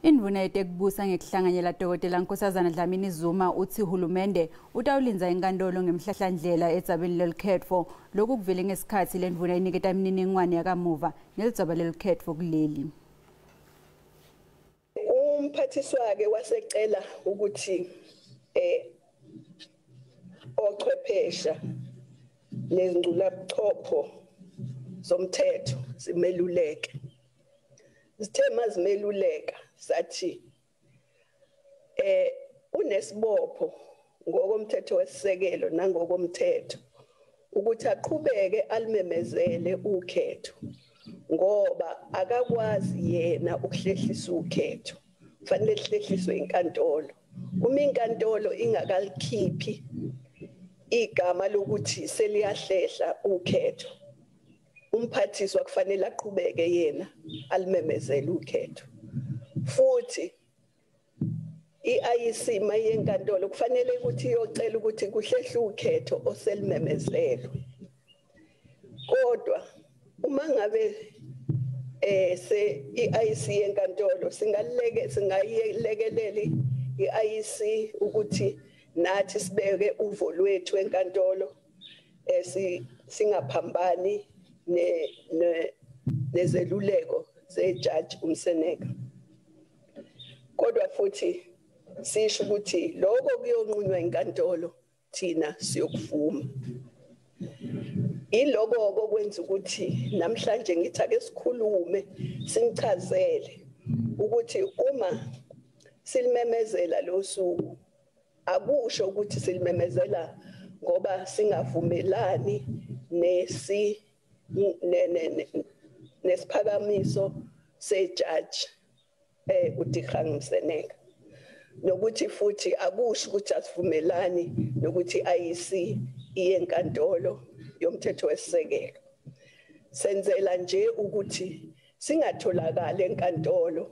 Indvuna yetekubusa ngekuhlanganyela Dr. Nkosazana Dlamini Zuma utsi hulumende utawulindza inkantolo ngemhlahlandlela edzabeni lelukhetfo. Lokhu kuvele ngesikhatsi lendvuna iniketa imininingwane yakamuva ngeludzaba lelukhetfo kuleli. Umphathiswa-ke wasecela ukuthi ochwephesha nezingculabuchopho zomthetho zimeluleke. Zithe mazimeluleka sathi unesibopho ngokomthetho wesisekelo nangokomthetho ukuthi aqhubeke alimemezele ukhetho, ngoba akakwazi yena ukuhlehlisa ukhetho, kufanele kuhlehliswe inkantolo. Uma inkantolo ingakalikhiphi igama lokuthi seliyahlehla ukhetho, umphathiswa kufanele aqhubeke yena alimemezele ukhetho. Futhi i-IEC mayenkantolo kufanele ukuthi iyocela ukuthi kuhlehle ukhetho oselimemezelwe. Kodwa uma ngabe se i-IEC yenkantolo singayilekeleli i-IEC ukuthi nathi sibeke uvo lwethu enkantolo, singaphambani nezeluleko zejaji uMseneka. Kodwa futhi sisho ukuthi lokho kuyonqunywa inkantolo, thina siyokuvuma. Iloko okwenza ukuthi namhlanje ngithi ake sikhulume sinichazele ukuthi uma silimemezela lo suku akusho ukuthi silimemezela ngoba singavumelani nesiphakamiso sejaji uDikgang Mseneka, nokuthi futhi akusho ukuthi asivumelani nokuthi i-IEC iye enkantolo yomthetho wesisekelo. Senzela nje ukuthi singatholakali enkantolo.